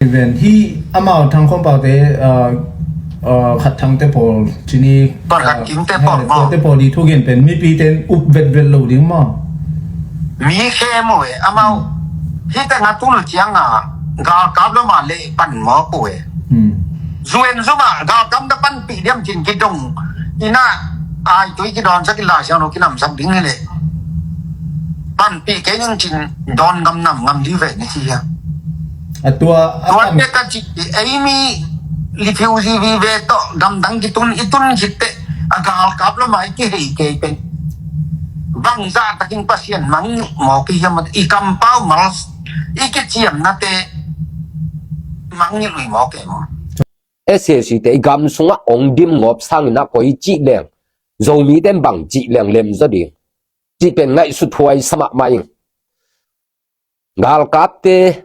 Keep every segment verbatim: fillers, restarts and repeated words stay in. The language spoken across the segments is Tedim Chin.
Ven hi amau Thang Khawm Pau te, uh, uh, Khat Thang te pawl cini, Khat Kim te pawl maw? Te pawl i thugen pen mipi ten up vetvet lo ding maw? Mi khe maw e, amau hi teng a tul ciang a galkap lo ma le pan maw ko e. Hmm. Zuen zuma galkap da panpih diam cin kidong ina ai tui kidon sak ila siang lo kinam sak ding hi le. Panpih kei ning cin don ngam nam ngam di ve ni ci hia. A tua a tua tam te ka ci ei mi refugee vive tawh gamdang kitun i tun khit teh a galkap lo mai kihei kei pen. Bangzah takin Pasian mangngilh mawk i hiam i kampau mal i kiciamnate mangngilh ui mawk e maw? S A C te i gam sungah ong dim ngawp sangin a koi cih leng Zomite bang cih leng lem zaw ding. Cih pen ngaihsut huai sa mahmah ing. Galkapte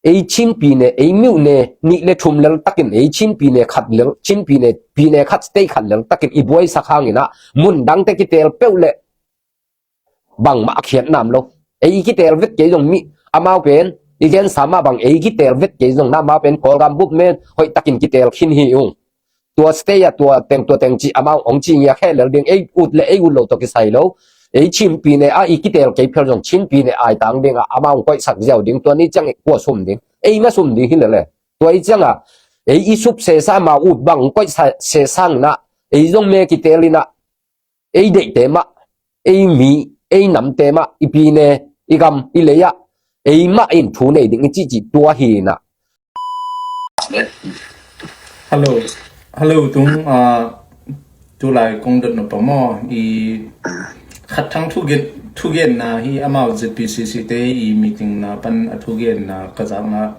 ei Chin pine ei miuh ne nih le thum lel takin ei Chin pine khat lel Chin pine pine khat state khat lel takin i buaisak hangin ah mun dangte kitel peuh le bangmah a khiat nam lo. Ei kitel vet kei zong mi amau pen i gensa mah bang ei kitel vet kei zong na amau pen Kawlgam bup men hoih takin kitel khin hi ung. Tua state a tua teng tua teng ci amau ong ci ngia khe lel ding ei ut le ei ut lo tawh kisai lo. Ei Chin pine a i kitel kei phel zong Chin pine ai tang ding a amau ong koihsak ziau ding tua ni ciang kua sum ding ei ma sum ding hi lele. Tua i ciang a ei i sup sesa amau ut bang ong koihsak sesa ngina ei zong me kitel ina ei deihte mah ei mi ei namte mah i pine i gam i lei ah ei mah in thu nei ding i cihcih tua hi ina. Hello. Hello tung, ah, tulai kong dot no pa maw i Khat Thang thugen thugenna hi amau Z P C C te i meeting na pan a thugenna ka zakna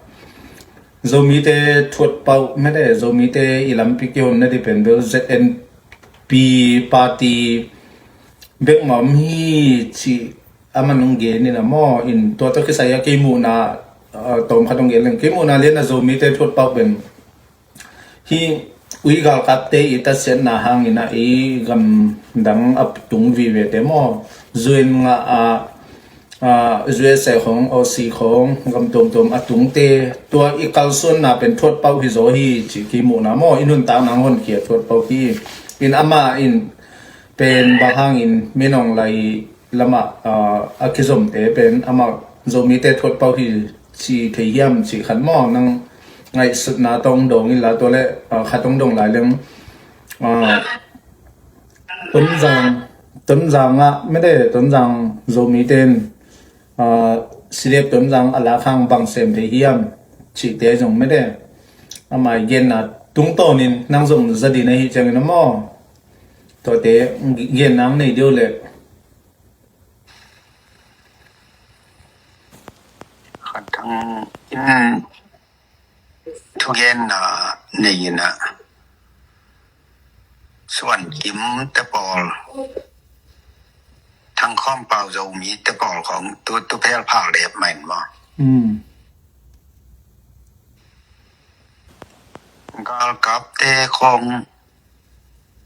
Zomite thuat pauh mete Zomite i lampi kihon na di pen bel Z N P party bek mawm hi ci a man ong gen ina maw in tua tawh kisai a kei muhna, ah, tawm khat ong gen leng kei muhna lian a Zomite thuat pauh ben hi ui galkapte i tatsiatna hangin a i gamdang a tung vivete maw zuen ngah a, ah, U S A khong, Aussie khong, gam tuamtuam a tungte tua i kalsuanna pen thuat pauh hi zaw hi ci ki muhna maw i nuntak nang honkhia thuat pauh hi in ama in pen bang hangin minong lai lamah, ah, a kizomte pen amah Zomite thuat pauh hi ci thei hiam ci khat maw nang ngaihsutna tawng dawng ila tua le, ah, khat tawng dawng lai leng, ah, Tonzang, Tonzang ah mede Tonzang Zomite in, ah, C D F Tonzang a lak hang bang sem thei hiam cihte zong mede amah i genna tungtawnin nang zong za ding na hi ciangin a maw. Tuate gen nang nei deuh leh. Khat Thang in thugenna nei ina Suan Kim te pawl Thang Khawm Pau Zomi te pawl khong tu tu phel phak lep main maw. Hmm. Galkapte khong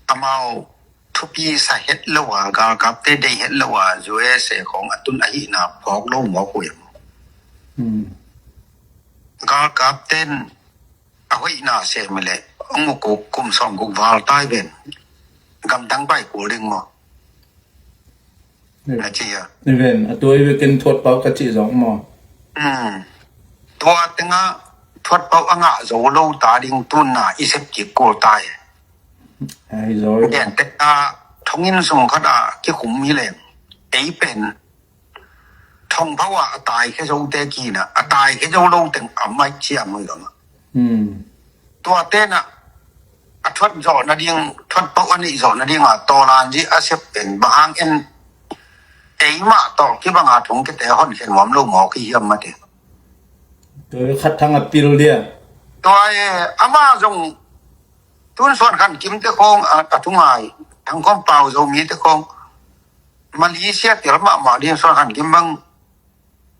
amau thupi sa het lo a galkapte dei het lo a U S A khong a tun ahihna phawk lo mawk uh em. Hmm. Galkapten a hoihna sem le ong uk kum sawm guk val tai ven gamdang bai kul ding maw. Na ci a. Even a tua i vekin thuat pauh ka cih zong maw. Hmm. Tua tengah thuat pauh a ngah zo lo ta ding tunna i sep kik kul tai. Ai zo. Gen tengah thongin sung khat a kikhum hi leng ei pen thong pauh a tai khe zo te kina a tai khe zo lo teng a mai ciam hoi lo. Hmm. Tua tena a thuat zawh nading thuat pauh a neih zawh nading a tawlan zi a sep pen bang hang en eimah tawh kibanga thong kete hon khen nuam lo maw ki hiam mate. Tua Khat Thang a pil dia. Tua e ama zong tun Suan Khan Kim te khong a, a tungai Thang Khawm Pau Zomi te khong Malaysia tel mahmah ding Suan Khan Kim bang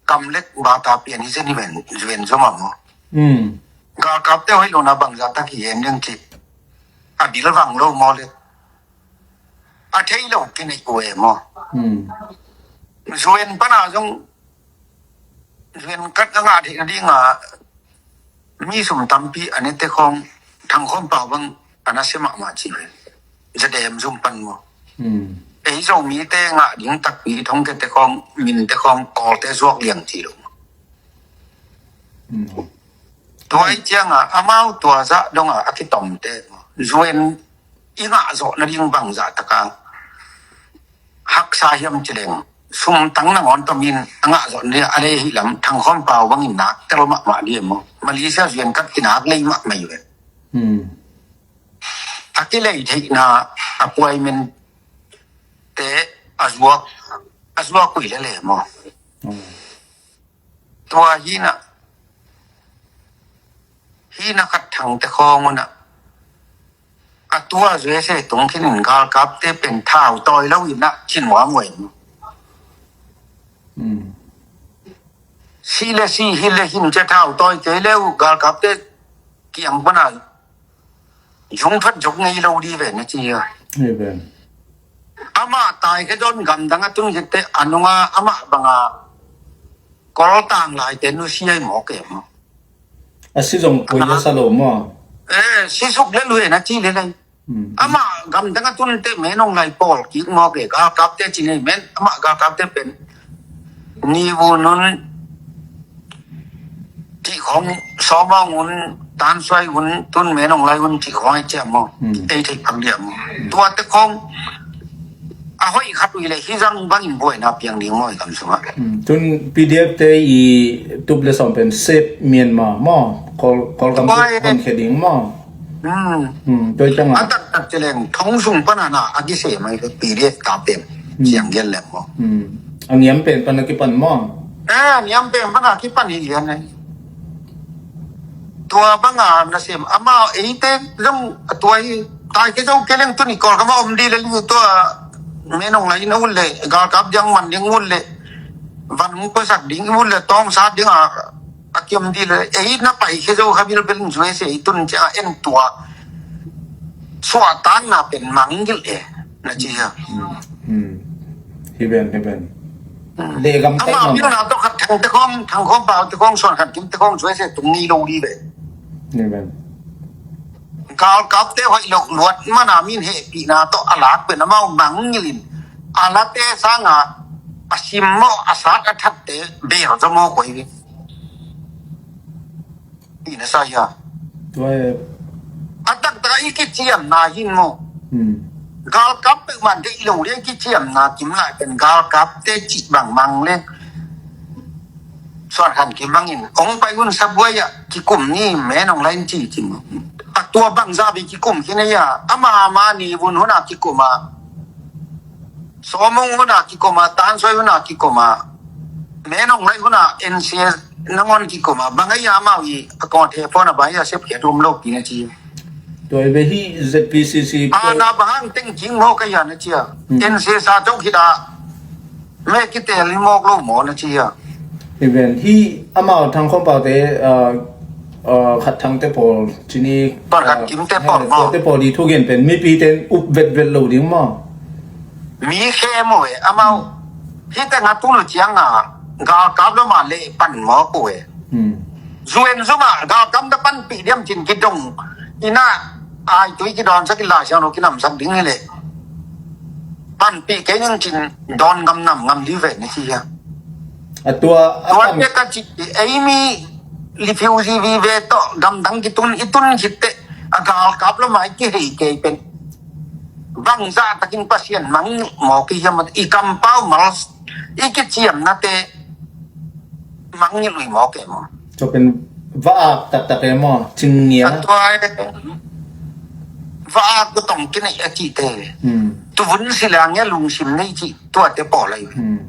kam lek bata pian hi zen hi ven ven zo mah maw. Hmm. Galkapte hoih lo na bangza tak hi en ding ci a bil vang lo maw le a thei lo kinei ko e maw. Hmm. Zuen pana zong zuen kat a ngah theih na ding a Mi sum tampi a nete khawng Thang Khawm Pau bang a nasia mahmah ci ve. Za dem zum pan maw. Hmm. Ei Zomite ngah ding takpi thongkiate khawng, minte khawng Kawlte zuak liang ci lo. Hmm. Tua i cianga amau tua zah donga a kitomte maw. Zuen i ngah zawh nading bangzah taka haksa hiam ci leng, sumtang nangawn tomin a ngah zawh nading a lei hi lam, Thang Khawm Pau bangin nak tel mahmah dih maw. Malaysia zuan kat kinak lei mahmah hi ve. Hmm. A kilei theihna appointment te a zuak, a zuak ui lele maw. Hmm. Tua hina, hina Khat Thangte khawng una a tua U S A tung khinin galkapte pen thau tawi lo ina chin muam wei. Hmm. Si le si, hi le hin cia thau tawi kei leu galkapte kiang pana zung phat zok ngei lo di ve na ci a. Hi ve. Amah tai khe dawn gamdang a tun khitte a nunga amah banga Kawltang laite nusia i mawk e maw. A si zong pui a sa lo maw. Eh, si suk le lu e na ci le lei. Hmm. Amah gamdang a tunte Menong lai pawl kik mawk e, galkapte ci nei men, amah galkapte pen Ni Vun un cih khawng, Sawmawng un, Tan Suai un, tun Menong lai un cih khawng ai ciam maw. Hmm. Ei theih phang diam maw. Hmm. Tuate khawng a hoih khat ui le hi zang bangin buaina piang ding maw i kam sungah. Hmm. Tun P D F te i tup le sawm pen sep Myanmar maw. Kawl, Kawlgam tup honkhia ding maw. Hmm. Hmm. Tua i tangah a taktak ci leng thong sung pana na a kisem ai P D F ta pen. Hmm. Siang gen lem maw. Hmm. A niam pen pana kipan maw. Eh, a niam pen pana kipan hi lian ai. Tua banga nasem amau eite zong tua hi. Tai kei zo kei leng tuni Kawlgam a om di le li tua Menong lai in a ut le galkap diang man diang ut le van hong koisak ding ut le tawngsat ding a, a kiom di le ei na pai kei zo kha bilbel in U S A i tun cia en tua suahtakna pen mangngilh e na ci a. Hmm. Hmm. Hi ben, hi ben. Hmm. Lehgam amau taimang pilna tawh Khat Thangte khawng, Thang Khawm Paute khawng, Suan Khan Kimte khawng U S A tung ngei lo di ve. Hi ben. Galkapte hoih lo luat mana min hehpihna tawh a lak pen amau mangngilh in a late sanga a simmawh a sat a thatte bel zaw maw koi ve. Ina sa hia. Tua e. A taktak i kiciamna hin maw. Hmm. Galkap peuhmah deih lo le kiciamna kim lai pen galkapte cih bangmang le Suan Khan Kim bangin hong pai un sabuai ah kikum ni Menong lai in ci ci maw. A tua bangzah bei kikum khin ei a ama ama Ni Vun hun a kikum a Sawmawng hun a kikum a Tan Suai hun a kikum a Menong lai hun a N C S nangawn kikum a bang ei a amau i a kawngte phone a bai a sep khia tum lo pi na ci. Tua i ve hi Z P C C a na bang hang teng king maw ka ya na ci a. Hmm. N C S a tok hi da me kitel hi mawk lo maw na ci a. Hi ven hi amau Thang Khawm Paute, ah, ah, Khat Thangte pawl ci ni, Khat Kimte pawl maw. Tuate pawl i thugen pen mipi ten up vetvet lo ding maw. Mi khe maw e amau. Hi teng a tul ciang a galkap lo ma le pan maw ko e. Hmm. Zuen zuma galkap da panpih diam cin kidong ina ai tui kidawnsak in Lai Siangtho kinamsak ding hi le panpih kei ning cin dawn ngam nam ngam di ve ni ci hia. A tua a tua tam- te ka ci ei mi refugee vive tawh gamdang kitun i tun khit teh a galkap lo mai kihei kei pen bangzah takin Pasian mang maw ki hiam i kampau mal i kiciamna te mangngilh uh hi maw kei maw. Tua pen va-ak taktak e maw, cing ngia. A tua e va-ak tua tong kinei a cihte. Hmm. Tu vun si la ngia lungsim nei cih tuate pawl ahi. Hmm.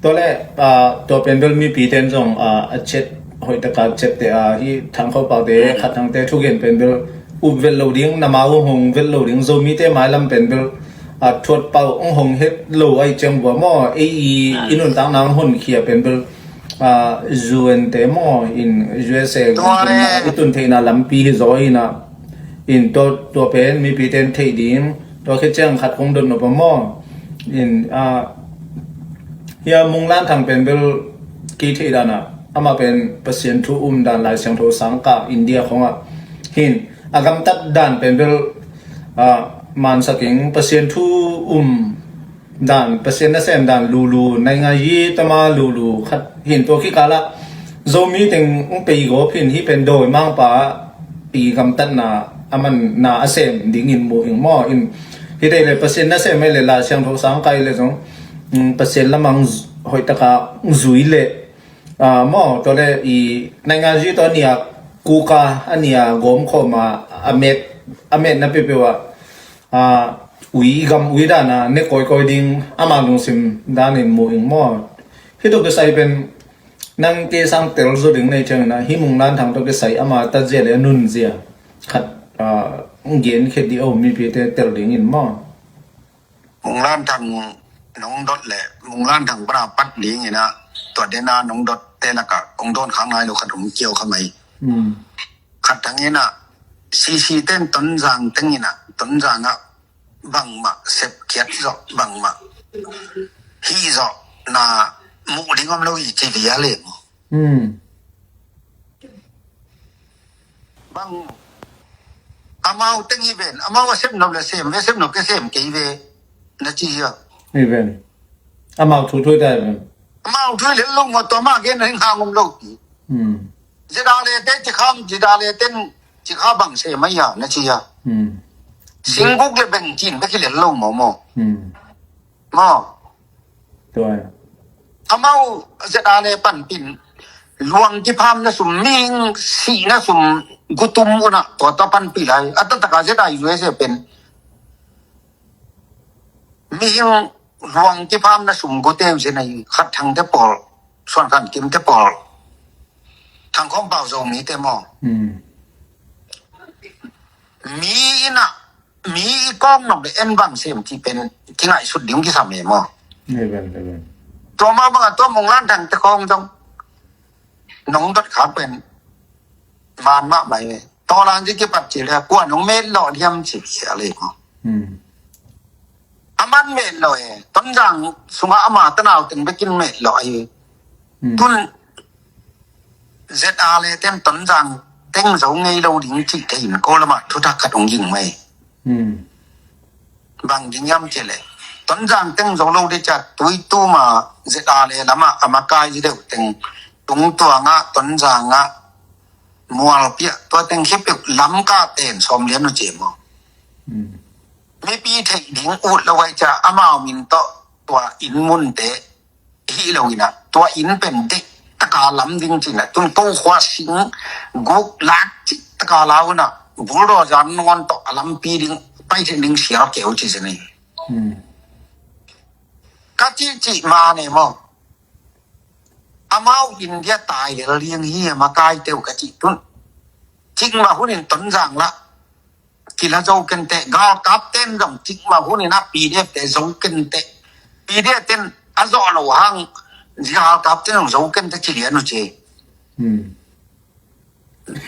Tua le, ah, tua pen bel mipi ten zong, ah, a chet hoih taka chet te, ah, hi Thang Khawm Paute, hmm, Khat Thangte thugen pen bel up vel lo ding, na mau hong vel lo ding, Zomite mailam pen bel a thuat pau hong hong het lo ai ciang bua maw, ei i, ah, i nuntakna hong honkhia pen bel, ah, U N te maw, in U S A tua le i tun theihna lampi hi zaw ina, in tua, tua pen mipi ten theih ding, tua khit ciang khat kong dot nop a maw, in, ah, hia Mung Lan Thang pen bel kei theih dana, Amah pen Pasian thu um dan Lai Siangtho sangkah India khawngah hin a gamtat dan pen bel, ah, mansak ing. Pasian thu um dan, Pasian nasem dan lulu, naingan yi tama lulu khat hin, tua khikalah Zomi teng ung pei gawp hin, hih pen dawimangpa i gamtatna a manna a sem dingin mu ing maw. In hih tei le Pasian nasem ei le Lai Siangtho sangkah ei le zong, mm, Pasian lamang hoihtaka zui le, ah, maw, tua le i naingan yi tawh a nia kuka a nia gawmkhawm a, a met, a metna peuhpeuh ah, ah, ui, gam ui dana ne kawikawi ding ama lungsim danin mu ing maw. Hih tawh kisai pen nang kei sang tel zaw ding nei ciangin ah, hih Munglan Thang tawh kisai ama tatzia le a nunzia khat, ah, gen khe dih o, mipite tel dingin maw. Munglan Thang nong dot le Munglan Thang pana pat dingin ah, tua dena nong dot te lakah kong dawn khang nai lo khat om kiau kha mai. Hmm. Khat thangin ah, sisi ten Tonzang tengin ah, Tonzang ah bangmah sepkhiat zawh, bangmah hih zawh na muh ding om lo hi ci lial e maw. Hmm. Bang amau teng hi ven, amau a sem nop le sem ve, sem nop ke sem kei ve na ci hi a. Hi ven. Amau thu thui ta hi ven. Amau thui le lo maw, tua mah gen na hing hang om lo ki. Hmm. Zedale te ci kham, zedale ten ci kha bang sem ai a na ci a. Hmm. Singguk le beng cin bek hi le lo maw maw. Hmm. Maw. Tua. Amau zedale panpin luang kipham na sum, mihing sih na sum gutum una tua ta panpi lai. A tataka zedai U S A pen mihing luang kipham na sum guteu zenai, Khat Thang te pawl, Suan Khan Kim te pawl, Thang Khawm Pau Zomi te maw. Hmm. Mi ina, mi i kawng nop le en bang sem ci pen kingaihsut ding kisam e maw. Amen, amen. Tua mah banga tua Munglan Thang te khawng dong nong dot khak pen man mah mai e. Tawlan ci kipat ci le kua nong met lawh diam ci khia le maw. Hmm. A man met lawh e. Tonzang sungah ama tanau teng bekin met lawh ahi. Hmm. Tun Z R le ten Tonzang teng zo ngei lo ding cih te in ko lamah thutak khat hong ging mai. Hmm. Bang ding yam cih leh Tonzang teng zo lo ding ciah tuitu ma Z R le lamah a makai zi deuh teng tungtuangah Tonzangah mualpiah tua teng khipeuh Lamka ten sawm lian uh ci maw. Hmm. Mipi theih ding ut lo ai ciah amau min tawh tua inn munte hih lo inah tua inn pen deih taka lam ding cinah tun ko khua sing guk lak cih taka lau inah bulldozer nangawn tawh a lampi ding pai theih ding sial keu ci sini. Hmm. Ka cih cih ma ne maw. Amau India tai lel liang hi a makai teu ka cih tun. Cik mah hunin Tonzang lah kila zo kenteh, galkap ten zong cik mah hunin a P D F te zo kenteh. P D F ten a zawh lo hang galkap ten zong zo kenteh ci lian uh ci. Hmm.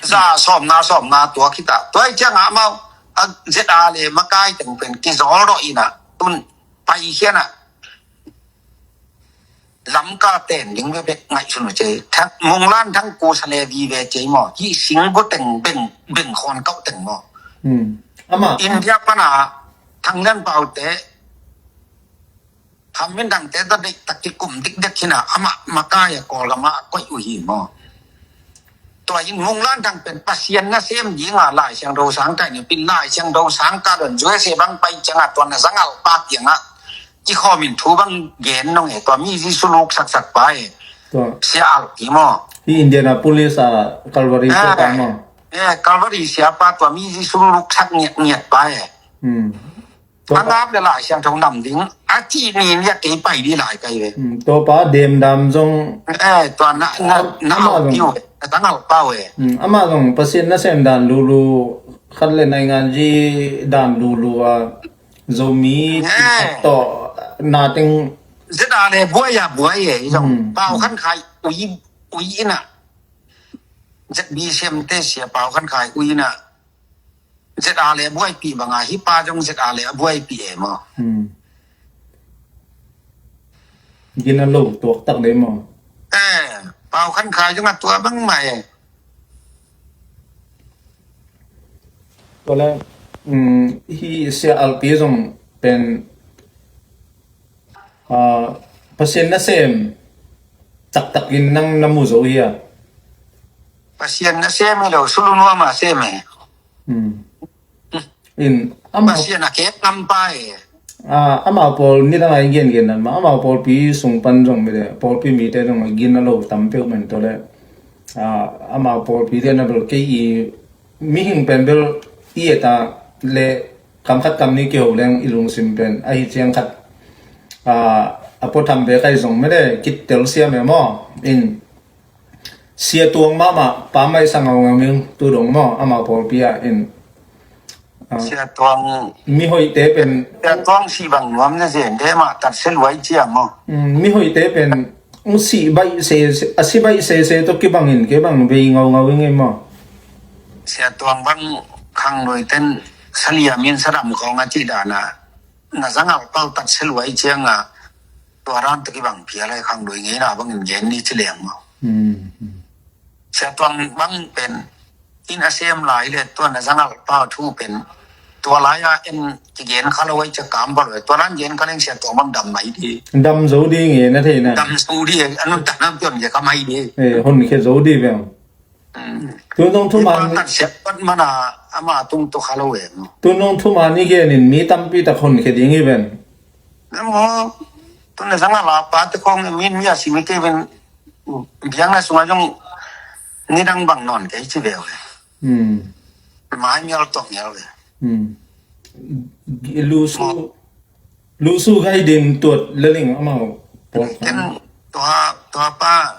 Za sawm nga sawm nga tua khita. Tua i ciangah amau a Z R le makai teng pen kizawl rawh inah tun pai khianah Lamka ten ding vevek ngaihsun uh cei. Munglan Thang kusa le vive cei maw. Hih singgu teng beng, beng khawn kauh teng maw. Hmm. Amah India pana Thang Lian Pau te, Tham Min Thang te ta deih tak kikum dikdek hinah amah makai a Kawlgam ah koih uh hi maw. Tua in Munglan Thang pen Pasian nasem dinga Lai Siangtho sang kai ni pin Lai Siangtho sang ka don U S A bang pai ciangah tua na zangalpa kiangah kikhawmin thu bang gen nong e tua mi Jesu luk saksak pa e. Tua. Sia Al ti maw. Hi Indianapolis a Calvary siapa maw. Eh, Calvary siapa tua mi Jesu luk sak ngiat ngiat pa e. Hmm. A ngap le Lai Siangtho nam ding a cih ni nia kei pai di lai kai ve. Hmm, tua pa Dem Dam zong. Eh, tua na, na, na amah au zong. Kiu, na tangal pau e. Hmm, amah zong Pasian nasem dan lulu khat le naingan zi dan lulu a Zomi eh. Tawh na teng. Zeta le buai a buai e, zong. Hmm. Pau Khan Khai ui, ui ina. Z B C M te sia Pau Khan Khai ui ina. Z R le a buaipih banga hi pa zong Z R le a buaipih e maw. Hmm. Gina lo tuak tak dei maw. Eh, Pau Khan Khai zong a tua bang mah e. Tua le, um, hi Sia Alpi zong pen, ah, Pasian nasem taktak in nang na mu zo hi a? Pasian nasem hi lo, sulu nuam a sem e. Hmm. In, amah Pasian a kep ngam pa e. Ah, amau pawl nidang a i gengen nan mah, amau pawlpi sung pan zong mite, pawlpi mite zong a gina lo tam peuh man tawh le. Ah, amau pawlpi te na bel kei i mihing pen bel i et a le kam khat kam nih kiho leng i lungsim pen ahi ciang khat, ah, a puatham ve kai zong mite kitel siam e maw. In, Sia Tuang mahmah pa mai sang a ngam ing tu dong maw, amau pawlpi ah in. Ah, Sia Tuang, mi hoihte pen, Sia Tuang si bang nuam na zen de mah tat se luai cia maw. Mm, mi hoihte pen, ung si baih se, a si baih se se tawh kibang in, kei bang bei ngaungau ing ei maw. Sia Tuang bang khang lui ten saliam in sadam khawng a cih dan a, na zangal pau tat se luai ciang a, tua dan tawh kibang phial ai khang lui ngeina bangin gen ni ci leng maw. Mm, mm. Sia Tuang bang pen in a sem lai le tua na zangal pau thu pen tua lai a en kigen kha lo ai cia kam bal ve. Tua dan gen kha leng Sia Tuang bang dam mai di. Dam zo di nge na theina. Dam zo di, a nun ta nam pion ge kha mai di. Eh, honkhia zo di ve. Mm. Tun dong thuman, i pa tat siat pat mana ama tung tu kha lo e. Tun dong thuman i gen in mi tampi tak honkhia ding hi ven. Namo, tun na zang a la pa te khong min mi a si mi ke ven. Biang na sunga zong nidang bang non ke ci ve. Mm. Mai mial tok mial ve. Mm. Lusu, lusu gai din tuat leling amau. Ken tua, tua pa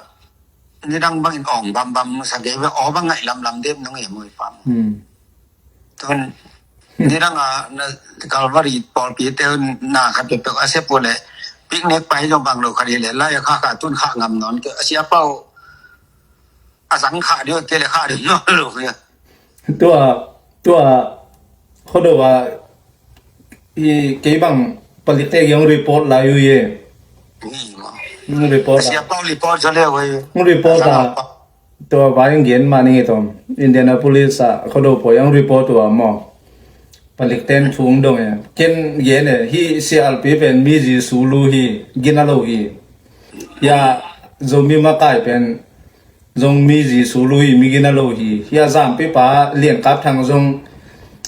nidang bangin ong bambam sa gei ve, o bang ngai lamlam dem nong e mui pam. Hmm. Tun nidang a na Calvary pawlpi te na khat pepek a se pule picnic pai zong bang lo khat hi le lai kha kha tun kha ngam non ke a sia pau a zang kha dio ke le kha dio non lo ya. Tua, tua, Khuado a, i, kei bang palikte i hong report lai uh i. Hong report a. Sia pau report zo le wei. Hong report a. Tua vai hong gen mah ning i tom. Indianapolis a Khuado poi hong report uh a maw. Palikten thu hong dong e. Ken gen e, hi C R P pen mi Jesu lu hi, gina lo hi. Ya, Zomi makai pen, zong mi Jesu lu hi, mi gina lo hi. Hia zampipa Lian Kap Thang zong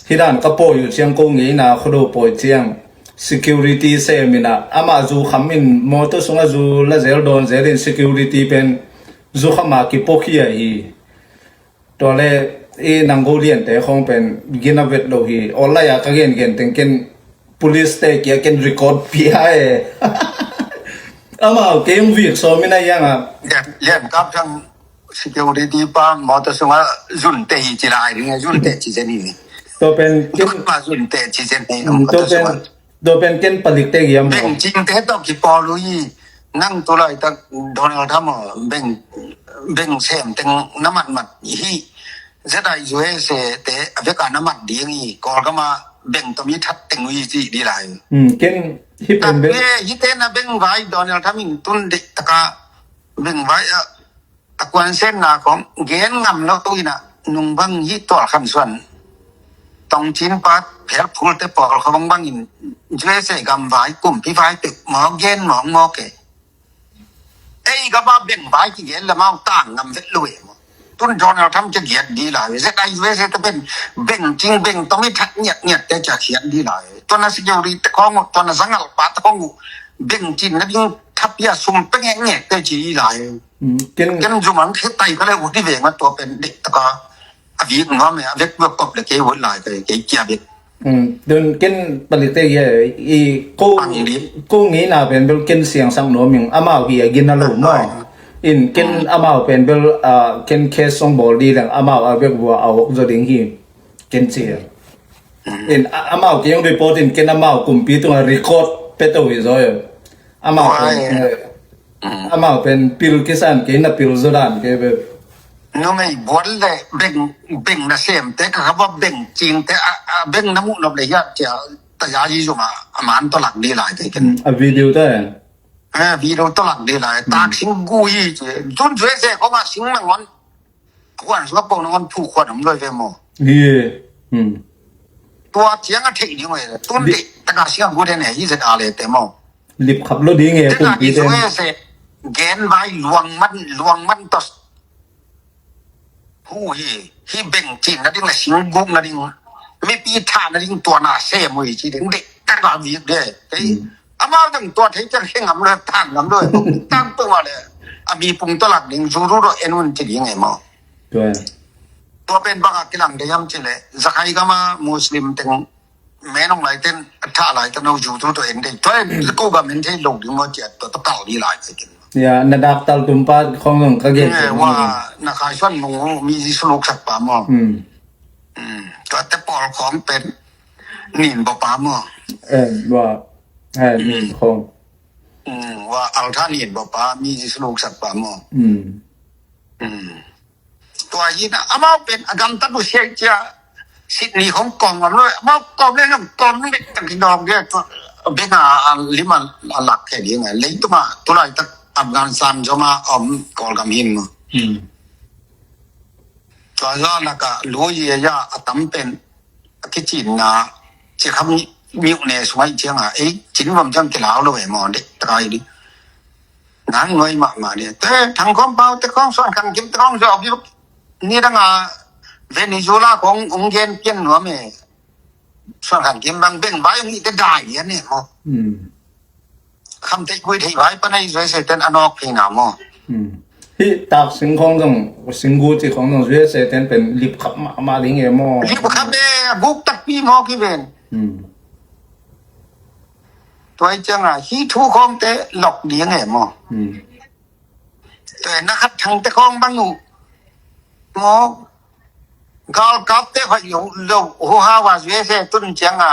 hi dan ka pawi uh ciang ko ngeina Khuado pawi ciang security sem ina ama zu kham in motor sunga zu la zel dawn zel in security pen zu khama kipokhia hi. Tua le i nang go liante khong pen gina vet lo hi. Online a ka gen gen teng ken police te kia ken record pia e. Amau kei hong vik sawm ina iang a. Lian, Lian Kap Thang security pa motor sunga zunte hi ci lai ding, zunte ci zen hi. Tua pen ken, pa zunte ci zen hi. Mm, tua pen, tua pen ken palikte giam. Beng cingte tawh kipawl uh hi. Nang tu laitak Donald Trump aw, beng, beng sem teng na matmat hi. Z I U S A te a veka na mat ding hi, Kawlgama beng tawm hi that teng uh hi ci di lai. Hmm, ken hi pen beng. Hi te na beng vai Donald Trump in tun dek taka beng vai a, a kuan sen na kong gen ngam lo ina nung bang hi tual khan suan. Tong cin pat phel phul te pawl kha bang bangin U S A gam vai kumpi vai pek maw gen maw maw ke. Ei gama beng vai kigen lamau tang ngam vet lo e maw. Tun Donald Trump kia giat di lai. Z I U S A te pen beng cing beng tawm i that ngiat ngiat te kia khiat di lai. Tua na security te khong uh, tua na zangal pa te khong uh. Beng cin na ding thapia sum pe ngek ngek te ci di lai. Mm, ken, ken zumang khitai ka le uh di veng a tua pen dik taka. A vik nuam e, a vek vek kop le kei vot lai kei, kei kia vek. Hmm, tun ken palikte ia, i ko, ko ngeina pen bel ken siangsak nuam ing, amau hi a gina lo maw. In ken amau pen bel, ah, ken case song bawl di leng amau a vek vua a ok zo ding hi. Ken ci. In a, amau kei hong report in ken amau kumpi tunga record pe to hi zo e. Amau pen, eh, amau pen pil kisan kei na pil zo dan kei bel. Numei bual le beng, beng na sem te ka kha beng cing te a, a beng na muh nop le hiat cia ta ya yi zuma a man to lak di lai te ken. A video te. Eh, video tawh lak dih lai. Tak sing gu hi ci. Tun zui se kong a sing na ngon. Khuan sua kong na ngon phu khuan om loi ve maw. Tua ciang a theih ding ve. Tun dih taka sing a gu den e hi zet a le te maw. Lip khap lo ding e. Tena kumpi i te zui se gen vai luang man, luang man tos. Hu hi, hi beng cin na ding la sing guk na ding. Mipi tha na ding tua na se mui ci ding dek tak la vik de. Kei amau dang tua thei ciang heng am lo tan am lo. Tang tung wa le. A mi pung to lak ding zuru do en un ci ding e maw. Tua pen bang a kilang de yam ci le. Zakai gama Muslim teng menong lai ten a tha lai ten au ju tu to en de. Tua en ko ga men thei lo ding mo cia tua to kal di lai te kin. Ya, na dak tal tum pa khong zong ka gen. Wa na kai suan mung mi ji suluk sak pa mo. Tua te pol khong pen nin bo pa mo. Eh, wa. Eh, nin khong. Wa al tha nin bo pa mi ji suluk sak pa mo. Tua hi na amau pen a gamtat uh siai cia Sydney Hong Kong am lo amau kawm le ngam kawm dek tak hi dawm dia tua bek a lim a lak khe ding a lei tuma tulai tak Afghanistan zoma om Kawlgam hin mu. Tua za laka lui ya a tam pen a kicinna ci kham miuh ne sungai cianga ei cin vam ciang kilau lo e maw dek takai ding. Nang nuai mahmah ni te thang khawm pau te khawng suan khan kim te khawng zawk hi ni danga Venezuela khawng ung gen pian nuam e. Suan khan kim bang beng vai ung i te dai lian e maw. Kham te kui thei vai panai zoi se ten a nawk phei na maw. Hi tak sing khawng zong sing gu ci khawng zong zoi se ten pen lip khap mahmah ding e maw. Lip khap e a guk takpi maw ki ven. Tuai cianga hi thu khawng te lok ding e maw. Tuai na khat thang te khawng bang uh maw. Galkap te hoih lo lo hu ha wa zui se tun cianga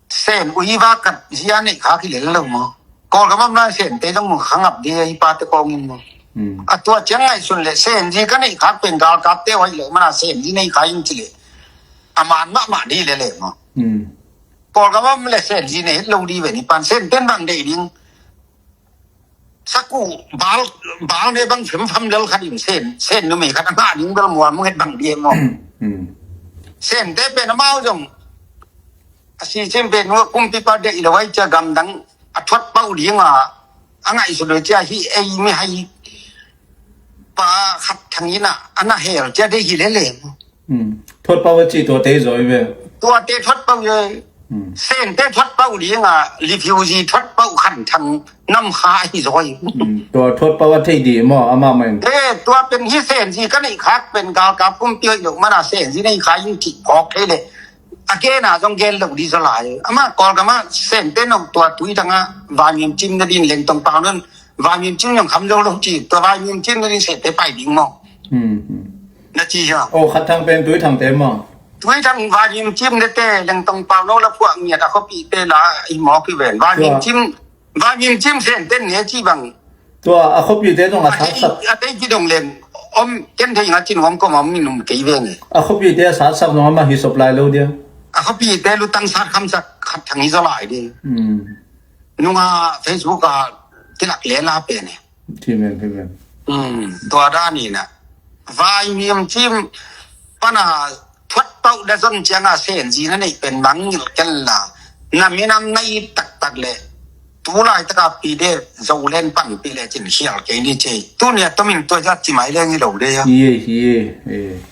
sen ui va kat zia nei kha ki lel lo maw. Kawlgam am na sen te zong khangap ding hi pa te khawng in maw. A tua ciang ngaihsun le sen zi ka nei khak pen galkap te hoih lo mana sen zi nei kha in ci le. A man mahmah ding le le maw. Kawlgam am le sen zi nei het lo ding ve ni pan sen ten bang dei ding. Saku bal bal ne bang fem fam lel khat in sen sen numei khat a ngah ding bel mual mung het bang ding maw. Sen te pen amau zong a si cin pen kumpipa dei lo ai cia gamdang a thuat pau ding a a ngaihsut lo cia hi ei mi hai pa khat thang in a a na hel cia dei hi lele maw. Thuat pau a ci tua te zoi ve. Tua te thuat pau ye. Sen te thuat pau ding a refugee thuat pau khan thang nam kha hi zoi. Tua thuat pau a thei di maw ama mai. Eh tua pen hi sen zi ka nei khak pen gal ka pum pioi lo mana sen zi nei kha in ki phok thei le. A gen a zong gen lo di zo lai. Ama Kawlgam a sen te no tua tui tang a va ngim cim na din leng tong pau nun. Vai mim cim yong kham zo lo ci tua vai mim cim na ding se te pai ding maw. Na ci hia. O khat thang pen tui thang te maw. Tui thang vai mim cim ne te leng tong pau lo la phuak ngiat a khopi te la i maw ki ven vai mim cim vai mim cim sen ten ne ci bang. Tua a khopi te dong a sat sak a tei ki dong leng om ken thei nga cin om ko ma mi num kei ven. A khopi te a sat sak dong ama hi sop lai lo dia. A khopi te lu tang sat kham sak khat thang i zo lai ding. Nunga Facebook a kilak le la pen e. Amen, amen. Tua dan ina vai miam cim pana thuat pau da zon cianga sen zi na nei pen mangil ken la na minam na i taktak le tulai taka pi de zo len pan pi le cin hial ke ni ce tunia tomin tua ja ci mai le ngi lo le ya. Iye iye.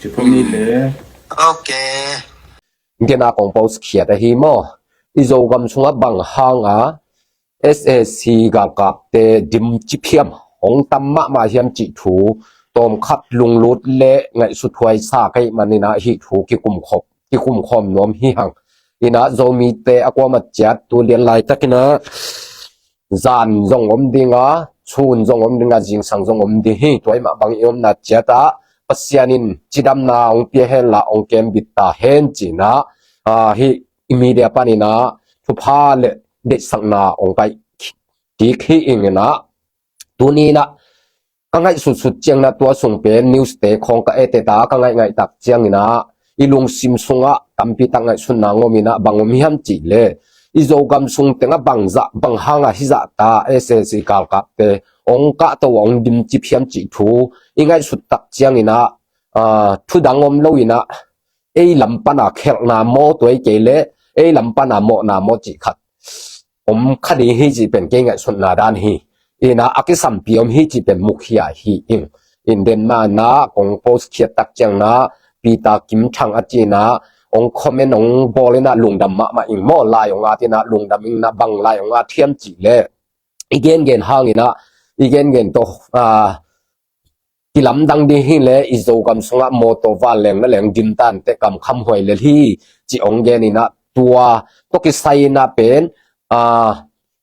Ci pom ni le. Okay. Gena kong post khiat ahi maw? I Zogam sungah bang hanga S A C galkapte dim ciphiam hong tam mahmah hiam cih thu tawmkhat lunglut le ngaihsuthuai sa kei maninah hih thu kikumkhop kikumkhawm nuam hi hang. Inah Zomite a kuamah ciat tu lian laitakinah zan zong om dinga, chun zong om dinga, zingsang zong om ding hi. Tua i mah bang i omna ciatah Pasian in cidamna hong pia henla hong kembit ta hen cinah, ah, hih i media paninah thupha le deihsakna hong kaih kik hi inginah tuninah ka ngaihsutsut cianginah tua sung pen news te khawng ka eteta ka ngaihngaihtak cianginah i lungsim sungah tampitak ngaihsutna ngominah bang om hiam cihleh i Zogam sung tengah bangzah, bang hangah hizah ta S A C galkapte hong kahto, hong dim cip hiam cih thu i ngaihsut tak ciangin ah, aa, thudang om lo in ah, ei lam pana khelhna maw, tua hi kei leh ei lam pana mawhna maw cih khat om kha ding hi cih pen kei ngaihsutna dan hi. In ah a kisampi om hi cih pen mukhia hi ing. In den ma na kong post khiat tak ciang na Peter Kim Thang a ci na hong comment hong bawl in ah lungdam mahmah ing maw, lai hong at in ah lungdam ing na, bang lai hong at hiam cih leh i gengen hang in ah, i gengen tawh, aa, kilamdang ding hi leh i Zogam sungah mawtaw vanleng na leng dim tante kam khamhuai lel hi cih hong gen in ah, tua tawh kisai in ah pen, aa,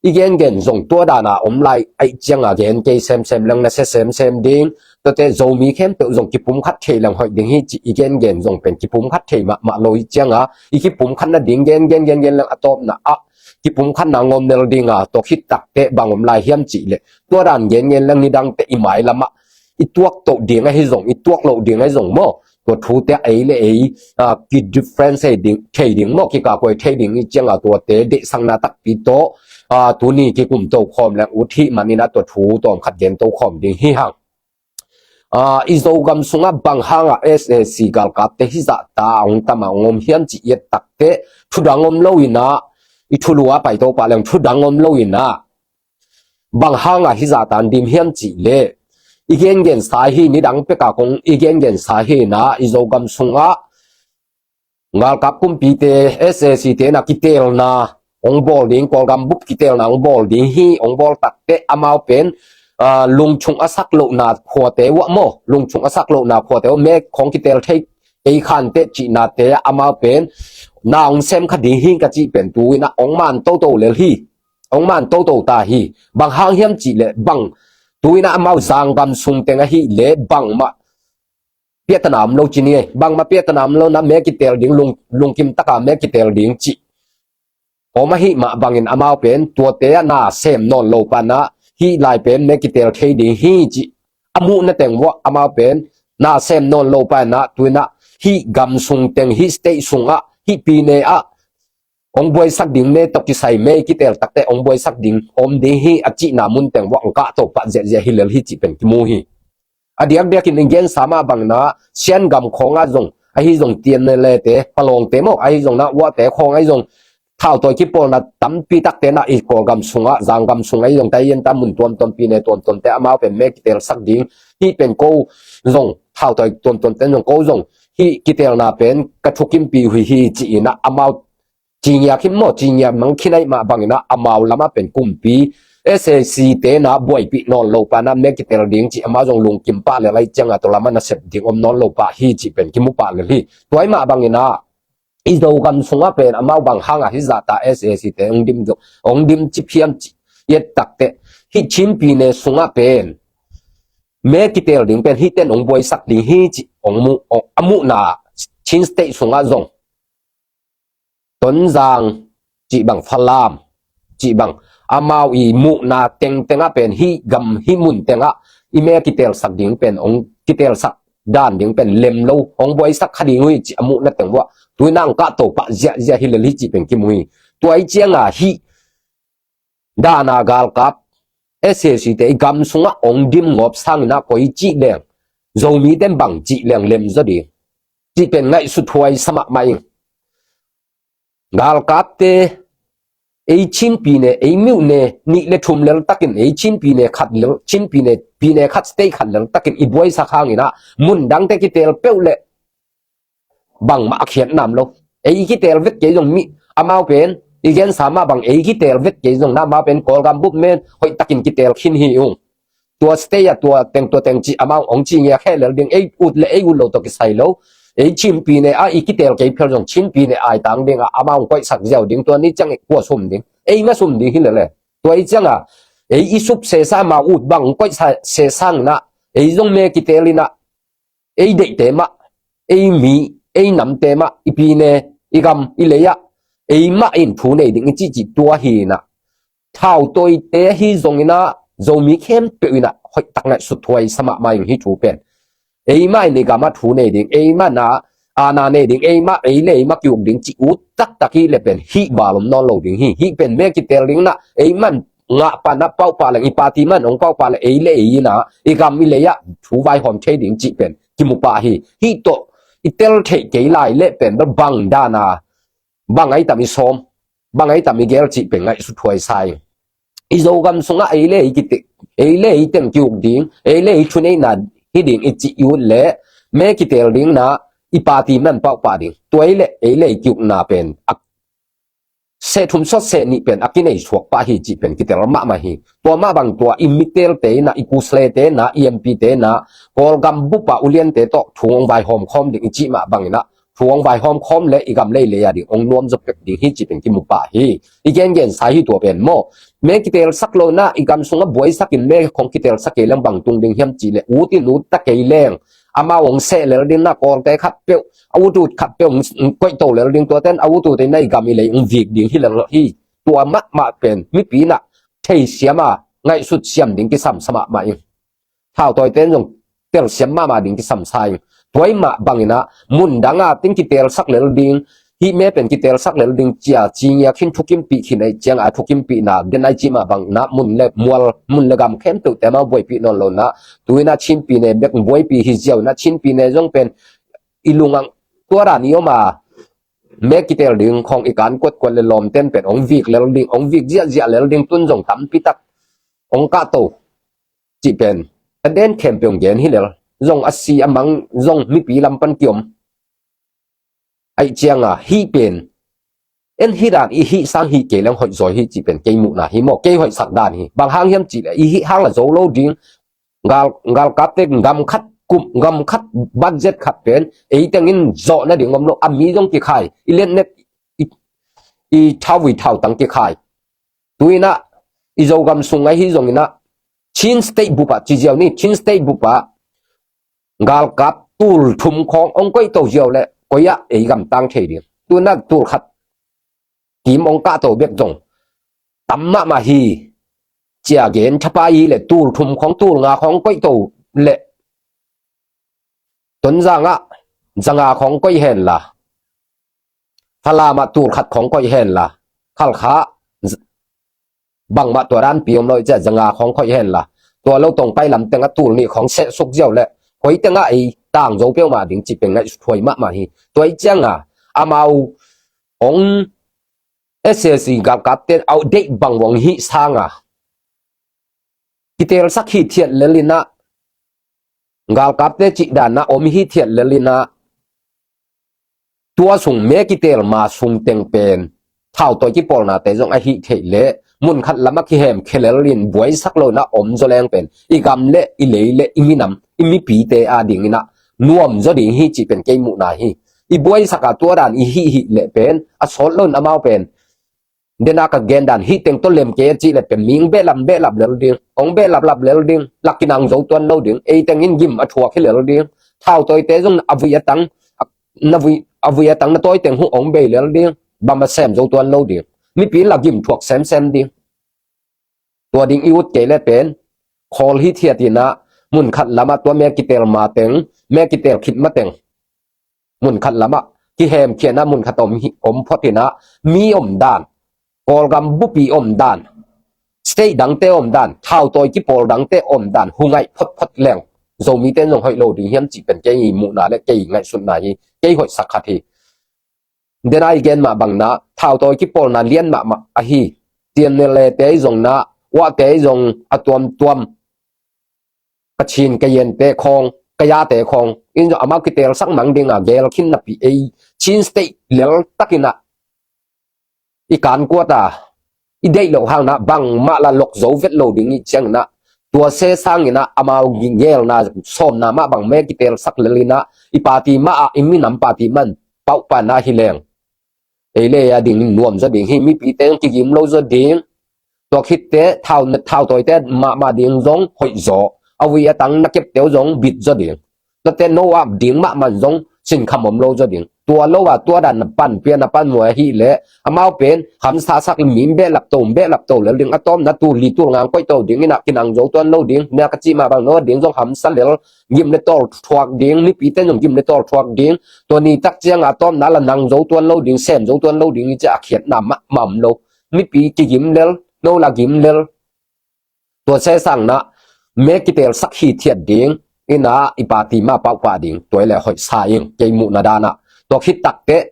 i gengen zong tua dan a om lai ahih ciang a gen kei semsem leng nasia semsem ding, tuate Zomi khempeuh zong kipumkhat thei leng hoih ding hi cih i gengen zong pen kipumkhat thei mahmah lo ahih ciang a, i kipumkhat nading gen gen gen gen leng a tawpna ah kipumkhatna ngawm nel ding a, tua khit takteh bang om lai hiam cih leh tua dan gen gen leng nidangte i mailam ah i tuak toh ding ahi zong, i tuak loh ding ahi zong maw, tua thute ei le ei, aa, ki difference thei ding, thei ding maw, kikakhuai thei ding ahih ciang a, tuate deihsakna takpi tawh, aa, tuni kikum to khawm leng ut hi man in ah tua thu tawm khat gen to khawm ding hi hang. Aa, i Zogam sungah bang hangah S A C galkapte hizah ta hong tam a hong om hiam cih i et takteh thudang om lo in ah, i thulu a pai to pah leng thudang om lo in ah, bang hangah hizah ta hong dim hiam cih leh i gengen sa hi, nidang pek a kong i gengen sa hi in ah, i Zogam sungah galkap kumpite, S A C te in ah kiteelna hong bawl ding, Kawlgam bup kiteelna hong bawl ding hi, hong bawl takteh amau pen, aa, lungchung a sak lohna khuate uh ah maw, lungchung a sak lohna khuate uh ah mek khawng kiteel thei ei khanteh cihnate ah amau pen na hong sem kha ding hi ka cih pen tu in ah hong man toto lel hi, hong man toto ta hi. Bang hang hiam cih leh bang tu in ah amau Zogam sung teng ahih leh bangmah piatana om lo ci ni ei. Bangmah piatana om lo in ah mek kiteel ding, lung, lungkim taka mek kiteel ding cih om ahih mah bangin amau pen tuate ah na sem nawn lo pan ah hih lai pen mek kiteel thei ding hi cih a muhna teng uh ah amau pen na sem nawn lo pan ah tu in ah hih gam sung teng, hih state sungah, hih pine ah hong buaisak ding, me tawh kisai me i kiteel takteh hong buaisak ding om ding hi a cihna mun teng uh ah hong kahto pah ziahziah hi lel hi cih pen kimu hi. A diakdiakin i gensa mah bangin ah Shan gam khawng ah zong, ahi zong T N L A te, Palawngte maw, ahi zong na Uate khawng ahi zong thautawi kipawlna tampi takte in ah i Kawlgam sungah, Zogam sungah ahi zong, Tayenta mun tuamtuam, pine tuamtuamte amau pen me kiteelsak ding, hih pen ko zong thautawi tuamtuamte zong ko zong hih kiteelna pen ka thukimpih uh hi ci in ah amau cingiak hi maw, cingiak mang khin ahih mah bangin ah amau lamah pen kumpi S A C te in ah buaipih nawn lo pan ah mek kiteel ding cih amau zong lungkim pah lel ahih ciang a tua lamah nasep ding om nawn lo pah hi cih pen kimu pah lel hi. Tua ahih mah bangin ah i Zogam sungah pen amau bang hangah hizah ta S A C te hong dim, hong dim cip hiam cih i et takteh hih Chin pine sungah pen mek kiteel ding pen hihte in hong buaisak ding hi cih hong mu, hong, a muhna Chin state sungah zong Tonzang cih bang, Falam cih bang, amau i muhna tengteng ah pen hih gam, hih mun tengah i me kiteelsak ding pen hong kiteelsak dan ding pen lem lo, hong buaisak kha ding uh hi cih a muhna teng uh ah tu in ah hong kahto pah ziahziah hi lel hi cih pen kimu hi. Tua ahih ciang a hih dan a galkap S A C te i gam sungah hong dim ngawp sangin ah koi cih leng, Zomite in bang cih leng lem zaw ding cih pen ngaihsut huai sa mahmah ing. Galkapte, ei Chin pine, ei myone nih le thum lel takin, ei Chin pine khat lel, Chin pine, pine khat state khat lel takin i buaisak hangin ah mun dangte kiteel peuh leh bangmah a khiat nam lo. Ei kiteel vet kei zong mi, amau pen i gensa mah bang ei kiteel vet kei zong na amau pen Kawlgam bup men hoih takin kiteel khin hi ung. Tua state ah tua teng tua teng cih amau hong cingiak khe lel ding, ei ut le ei ut lo tawh kisai lo. Ei Chin pine ah i kiteel kei phel zong Chin pine aitang ding ah amau hong koihsak ziau ding, tua ni ciang kua sum ding, ei mah sum ding hi lel e. Tua ahih ciang a ei i sup sesa, amau ut bang hong koihsak sesa in ah ei zong me kiteel in ah ei deihte mah, ei mi, ei namte mah, i pine, i gam, i lei ah ei mah in thu nei ding i cihcih tua hi in ah, thautawite ahi zongin ah Zomi khempeuh in ah hoih tak ngaihsut huai sa mahmah ing hih thu pen. Ei mah in i gam ah thu nei ding, ei mah in ah aana nei ding, eimah ei le eimah ki-uk ding ci ut taktak hi le pen hih val om nawn lo ding hi. Hih pen me kitel ding na, eimah in ngah pah na pauh pah leng, i party mah in hong pauh pah leng, ei le ei in ah i gam i lei ah thu vaihawm thei ding cih pen kimu pah hi. Hih tawh i tel theih kei lai le pen bang dan a, bang a i tam i sawm, bang a i tam i gel cih pen ngaihsut huai sa ing. I Zogam sungah ei le ei kite-, ei le ei teng ki-uk ding, ei le ei thuneihna hi ding i cih i ut leh me kitel ding na, i party mah in pauh pah ding. Tua ei le ei le ei ki-ukna pen a seh thum sawt seh nih pen a kinei suak pah hi cih pen kitel mahmah hi. Tua mah bang tua i mitelte in ah, i kuslete in ah, i M P te in ah, Kawlgam bup a uliante tawh thu hong vaihawm khawm ding i cih mah bang in ah, thu hong vaihawm khawm le i gam lei lei a ding hong nuam zaw pek ding hi cih pen kimu pah hi. I gengen sa hi tua pen maw. Me kitelsak lo in ah i gam sungah buaisak in me khong kitelsak kei leng bang tung ding hiam cih leh ut in ut ta kei leng amau hong seh lel ding na, Kawlte khat peuh, a ut ut khat peuh hong koihto lel ding, tuate in a ut ut in ah i gam i lei hong vik ding hi lel hi. Tua mahmah pen mipi in ah theisiam a ngaihsut siam ding kisam sa mahmah ing. Thautawite in zong telsiam mahmah ding kisam sa ing. Tua i mah bang in ah mun dang a teng kitelsak lel ding, hih me pen kitelsak lel ding cia ci ngiak khin, thukimpih khin ahih ciang a thukimpihna den a i cih mah bang in ah mun le mual, mun le gam khempeuhte amau buaipih nawn lo in ah, tu in ah Chin pyine bek buaipih hi ziau in ah, Chin pyine zong pen i lung ah tua dan i om a, me kitel ding khong i kan kuatkuat le lawmte in pen hong vik lel ding, hong vik ziahziah lel ding, tun zong tampi tak hong kahto cih pen a den khempeuh hong gen hi lel. Zong a si a mang zong mipi lam pan kiom. Ahih ciang a hih pen en hih dan i hih sang hih kei leng hoih zaw hi cih pen kei muhna hi maw, kei hoihsak dan hi. Bang hang hiam cih leh i hih hang a zo lo ding. Gal, galkapte gam khat kum, gam khat budget khat pen ei teng in zawh nading om lo, a mi zong kikhai, i letnet, i, i thauvui thautang kikhai. Tu in ah i Zogam sung ahi zong in ah Chin State bup ah ci ziau ni, Chin State bup ah galkap tul thum khawng hong koihto ziau leh koi ah ei gam tang thei ding. Tu in ah tul khat kim hong kahto bek zong tam mahmah hi. Cia gen thapai hi leh tul thum khawng, tul nga khawng koihto leh Tonzang ah zanga khawng koih hen la, Falam ah tul khat khawng koih hen la, Khalkha z-, bangmah tua danpi om lo i cia zanga khawng koih hen la, tua lo tong pai lam teng ah tul nih khawng seh suk ziau leh koi teng ah ei tang zo peuhmah ding cih pen ngaihsut huai mahmah hi. Tua i ciang a amau hong S A C galkapte in outdate bang hong hih sang a kitelsak hithiat lel in ah, galkapte cih dan ah om hithiat lel in ah, tua sung me kitel ma sung teng pen thautawi kipawlnate zong a hih theih leh mun khat lam ah kihem khia lel in buaisak lo in ah om zaw leng pen i gam le i lei le i minam, i mipite a ding in ah nuam zaw ding hi cih pen kei muhna hi. I buaisak a tua dan i hih hih leh pen a sawt lo in amau pen den a ka gen dan hih teng tawh lem kei a cih leh pen mi hong behlap behlap lel ding, hong behlap lap lel ding, lak kinang zo tuan lo ding, ei teng in gim a thuak hi lel ding. Thautawite zong a vui a tang, na vui, a vui a tang na tawi teng huh hong bei lel ding, bang a sem zo tuan lo ding. Mipi in la gim thuak semsem ding. Tua ding i ut kei leh pen khawl hithiat in ah mun khat lam ah tua me kitel ma teng, me kitel khit ma teng mun khat lam ah kihem khia in ah mun khat om hi, om phot in ah mi om dan, Kawlgam bupi om dan, state dangte om dan, thautawi kipawl dangte om dan hu ngaih photphot leng Zomite in zong hoih lo ding hiam cih pen kei muhna le kei ngaihsutna hi, kei hoihsak khat hi. Den a i gen mah bang in ah thautawi kipawlna lian mahmah ahi. T N L A te i zong in ah, uahte i zong a tuamtuam, Kachin, Kayente khawng, Kayate khawng in zong amau kitelsak mang ding a gel khin napi ei Chin State lel tak in ah i kan kuat a i deih loh hang in ah bangmah la lok zo vet lo ding i ciang in ah, tua se sang in ah amau gelna sawmna mah bang me kitelsak lel in ah i party mah ah, i minam party mah in pauh pan ah hi leng ei le ei a ding nuam zaw ding hi. Mipite zong kigim lo zaw ding. Tua khitte thau, thautawite mahmah ding zong hoih zaw, a vui a tang na kepte uh zong bit zaw ding. Tuate no up ding mahmah zong sinkham om lo zaw ding. Tua lo a tua dan na panpih a na panmuh ahih leh amau pen hamsa sak le mi behlap to, behlap to lel ding, a tawpna tul li tul nga koih to ding in ah kinang zo tuan lo ding. Nia ka cih mah bang no ding zong hamsa lel, gim le tawl thuak ding, mipite zong gim le tawl thuak ding. Tua ni tak ciang a tawpna la nang zo tuan lo ding, sem zo tuan lo ding i ci a khiatna mahmah om lo. Mipi kigim lel, no la gim lel. Tua sesang na me kitelsak hithiat ding in ah i party mah pauh pah ding, tua i le hoih sa ing kei muhna dan ah. Tua khit takteh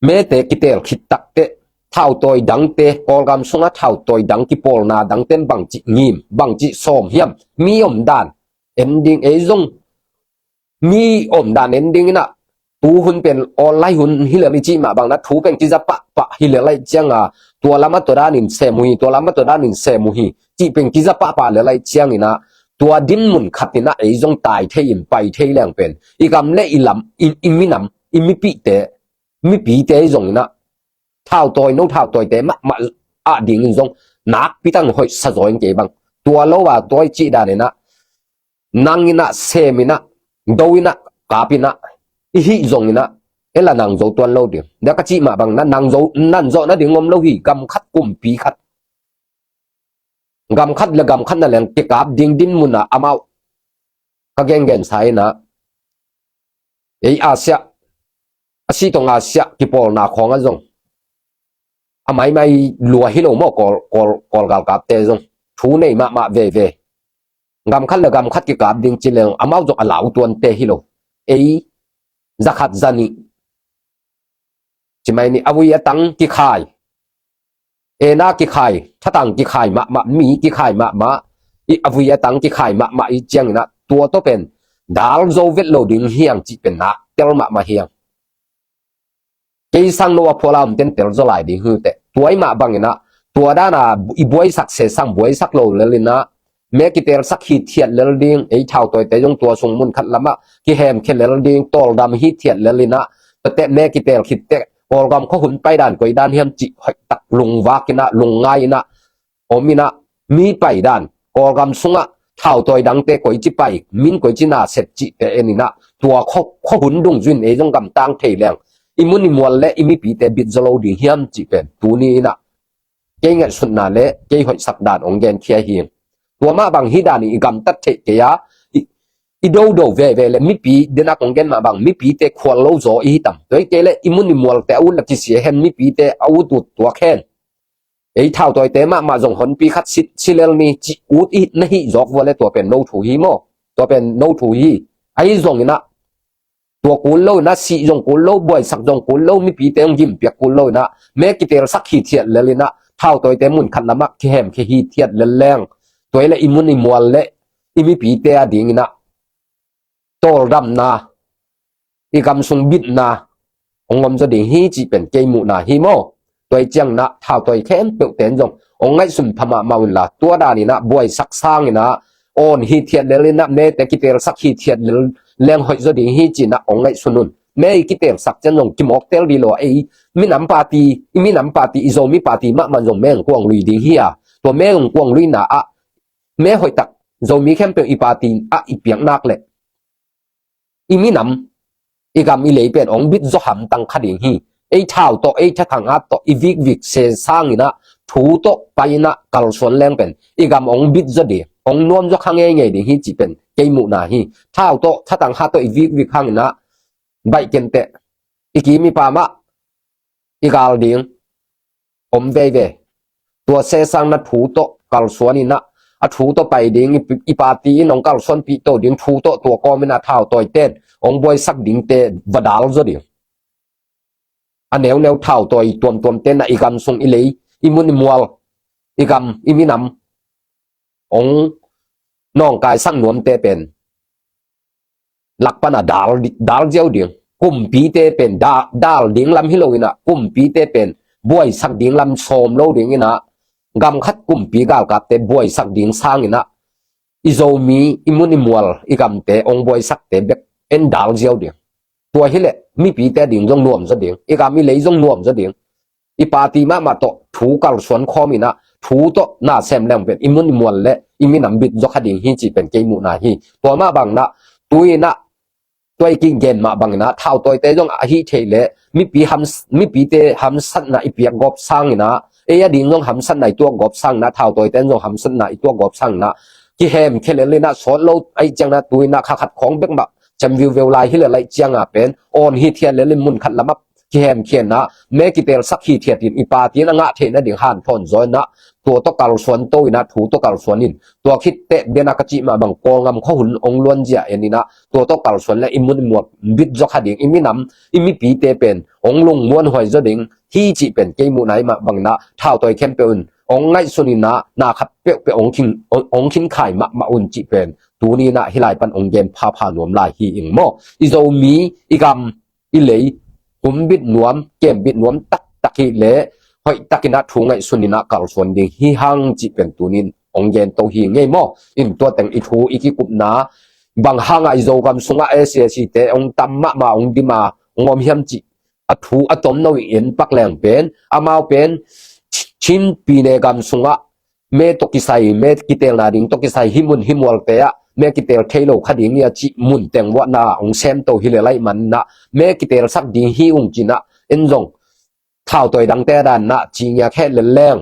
mete kitel khit takteh thautawi dangte, Kawlgam sungah thautawi dang kipawlna dangte bangci ngim, bangci sawm hiam, mi om dan en ding, ei zong mi om dan en ding in ah, tu hun pen online hun hi lel i cih mah bang na, thu pen kiza pahpah hi lel ahih ciang a, tua lam a tua dan in sem uh hi, tua lam a tua dan in sem uh hi cih pen kiza pahpah lel ahih ciang in ah, tua dinmun khat in ah ei zong tai thei in pai thei leng pen i gam le i lam, i, i minam, i mipite, mipite i zong in ah thautawi, no thautawite mahmah ah ding in zong nakpi tak in hoih sa zaw ing kei bang. Tua lo a tua i cih dan in ah nang in ah, sem in ah, do in ah, kap in ah i hih zong in ah, ei la nang zo tuan lo ding. Nia ka cih mah bang na, nang zo, nang zawh nading om lo hi. Gam khat, kumpi khat, gam khat le gam khat na leng kikap ding dinmun ah amau ka gengen sa in ah, ei Asia, a sitong Asia kipawlna khawng ah zong a maimai lua hi lo maw, Kawl, Kawl, Kawl galkapte zong thu nei mahmah veve. Gam khat le gam khat kikap ding ci leng amau zong a lau tuante hi lo. Ei za khat za nih, ci mai ni, a vui a tang kikhai, ena kikhai, thatang kikhai mahmah, mi kikhai mahmah, i a vui a tang kikhai mahmah i ciang in ah, tua tawh pen dal zo vet lo ding hiang cih pen nak tel mahmah hiang. Kei sang no a phual a om ten tel zaw lai ding hi teh. Tua i mah bang in ah, tua dan a i buaisak sesang buaisak lo lel in ah, me kitelsak hithiat lel ding, ei thautawite zong tua sung mun khat lam ah kihemkhia lel ding, tawldam hithiat lel in ah, tua teh me kitel khit teh Kawlgam khua hun pai dan koi dan hiam cih hoih tak lungvak in ah, lungngai in ah om in ah, mi pai dan, Kawlgam sungah thautawi dangte koici pai, min koici na sep cihte en in ah, tua khua, khua hun dungzui in ei zong gamtang thei leng i mun i mual le i mipite bit zaw lo ding hiam cih pen tuni in ah kei ngaihsutna le kei hoihsak dan hong genkhia hi. Tua mah bang hi dan in i gamtat theih kei a, i, i dodo veve le mipi, den a kong gen mah bang, mipite khual lo zaw i hi tam. Tua hi kei le i mun i mualte a ut la kisia hen, mipite a ut ut tuak hen. Ei thautawite mahmah zong honpi khat si, si lel ni cih ut i na hih zawk vua le tua pen no thu hi maw? Tua pen no thu hi. Ahi zong in ah, tua kul lo in ah, sih zong kul lo, buaisak zong kul lo, mipite hong gimpiak kul lo in ah, me kitelsak hithiat lel in ah, thautawite mun khat lam ah kihemkhia hithiat lel leng, tua hi le i mun i mual le i mipite a ding in ah tawldamna, i gam sung bitna hong om zaw ding hi cih pen kei muhna hi maw? Tua hi ciang in ah thautawi khempeuhte in zong hong ngaihsun pha mahmah un la, tua dan in ah buaisak sang in ah, awn hithiat lel in ah, mete kitelsak hithiat lel leng hoih zaw ding hi ci in ah hong ngaihsun un. Me i kitelsak ciang zong kimawk tel dih lo a, ei minam party, i minam party, i Zomi party mahmah zong me hong kuang lui ding hi a, tua me hong kuang luina ah me hoih tak Zomi khempeuh i party ah i piak nak leh i minam, i gam, i lei pen hong bit zaw hamtang kha ding hi. Ei thau tawh, ei thathang at tawh i vikvik se sang in ah, thu tawh pai in ah kalsuan leng pen i gam hong bit zaw ding, hong nuam zaw kha ngeingei ding hi cih pen kei muhna hi. Thau tawh, thathang at tawh i vikvik hang in ah, baih kenteh, i kim i pam ah i gal ding om veve. Tua sesang na thu tawh kalsuan in ah, a thu tawh pai ding, i, i party in hong kalsuanpih to ding thu tawh, tua kawm in ah thautawite in hong buaisak dingte va dal zaw ding. A neuneu thautawi tuamtuamte in ah i gam sung, i lei, i mun i mual, i gam, i minam hong nawngkaisak nuamte pen lak pan a dal, dal ziau ding. Kumpite pen da, dal ding lam hi lo in ah, kumpite pen buaisak ding lam sawm lo ding in ah, gam khat kumpi galkapte buaisak ding sang in ah, i Zomi, i mun i mual, i gamte hong buaisakte bek en dal ziau ding. Tua hi leh mipite ding zong nuam zaw ding, i gam i lei zong nuam zaw ding. I party mahmah tawh thu kalsuan khawm in ah, thu tawh na sem leng pen i mun i mual le i minam bit zaw kha ding hi cih pen kei muhna hi. Tua mah bang in ah, tu in ah tua i kigen mah bangin ah thautawite zong ahi thei leh mipi ham, mipite hamsatna i piak gawp sangin ah, ei a ding zong hamsatna i tuak gawp sangin ah, thautawite zong hamsatna i tuak gawp sangin ah, kihem khia lel in ah, sawt lo ahih ciangin ah, tu in ah kha khat khawng bek mah cem viuveu lai hi lel ahih ciangin ah pen, awn hithiat lel in mun khat lamah kihem khia in ah, me kitelsak hithiat in i Pa' in a ngah theihna ding hanthawn zaw in ah, tua tawh kalsuan to in ah, thu tawh kalsuan in, tua khit teh bia in ah ka cih mah bang Kawlgam khua hun ong luanzia en in ah, tua tawh kalsuan leh i mun i mual bit zaw kha ding, i minam, i mipite pen ong lungmuanhuai zaw ding hi cih pen kei muhna i mah bangin ah, thautawi khempeuh in ong ngaihsun in ah, na khat peuhpeuh ong khin, ong, ong khinkhai mahmah un cih pen tuni in ah hih lai pan ong gen phapha nuam lai hi ing maw. I Zomi, i gam, i lei humbit nuam, kembit nuam taktak hi leh, hoihtakin ah thu ngaihsun in ah kalsuan ding hi hang cih pen tuni in ong gen to hi ing ei maw. In tua teng i thu i kikupna, bang hangah i Zogam sungah SAC te ong tam mahmah, ong dim a ong om hiam cih a thu a tomno i en pak leng pen, amau pen Chin pyine gam sungah me tawh kisai, me kitelna ding tawh kisai, hih mun hih mualte ah me kitel thei lo kha ding hi a cih mun teng vuahna ong sem to hi lel ahih manin ah, me kitelsak ding hi ung ci in ah, en zong thautawi dangte dan in ah ci ngiak heh lel leng,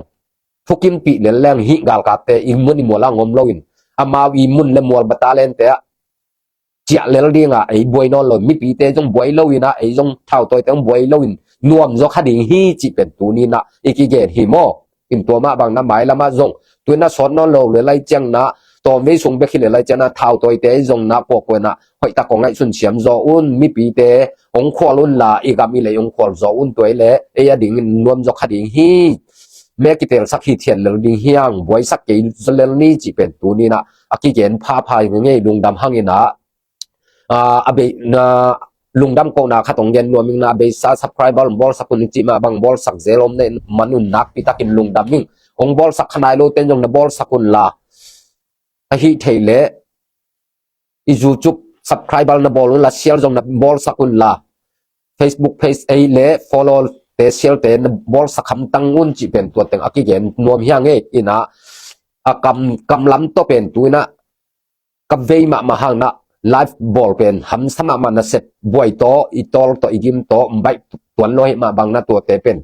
thukimpih lel leng, hih galkapte i mun i mual ah ong om lo in, amau i mun leh mual battalion te ah ciah lel ding a, ei buai nawn lo, mipite zong buai lo in ah, ei zong thautawite zong buai lo in nuam zaw kha ding hi cih pen tuni in ah i kigen hi maw. In tua mah bangin ah mailam ah zong tu in ah sawt nawn lo lel ahih ciangin ah, tawmvei sung bek hi lel ahih ciangin ah, thautawite zong in ah kuakua in ah hoihtak ong ngaihsun siam zaw un, mipite ong khual un la, i gam i lei ong khual zaw un, tua hi leh ei a dingin nuam zaw kha ding hi. Me kitelsak hithiat lel ding hi hang, buaisak kei zaw lel ni cih pen tuni in ah a kigen phapha hi ing ei, lungdam hang in ah, ah, a bei, na, lungdam kohna khat ong gen nuam ing, na beisa subscriber bawlsak un i cih mah bang bawlsak zel om na hih man un nakpi takin lungdam ing. Ong bawlsak kha nai lote zong na bawlsak un la, ahi thei leh i YouTube subscriber na bawl un la, share zong na bawlsak un la, Facebook page ei leh follow te, share te na bawlsak hamtang un cih pen tua teng a kigen nuam hi ing ei. In ah a kam, kam lam tawh pen tu in ah ka vei mahmah hang in ah, live bawl pen hamsa mahmah, nasep buai tawh, i tawl tawh, i gim tawh baih tuan lo hi mah bangin ah tuate pen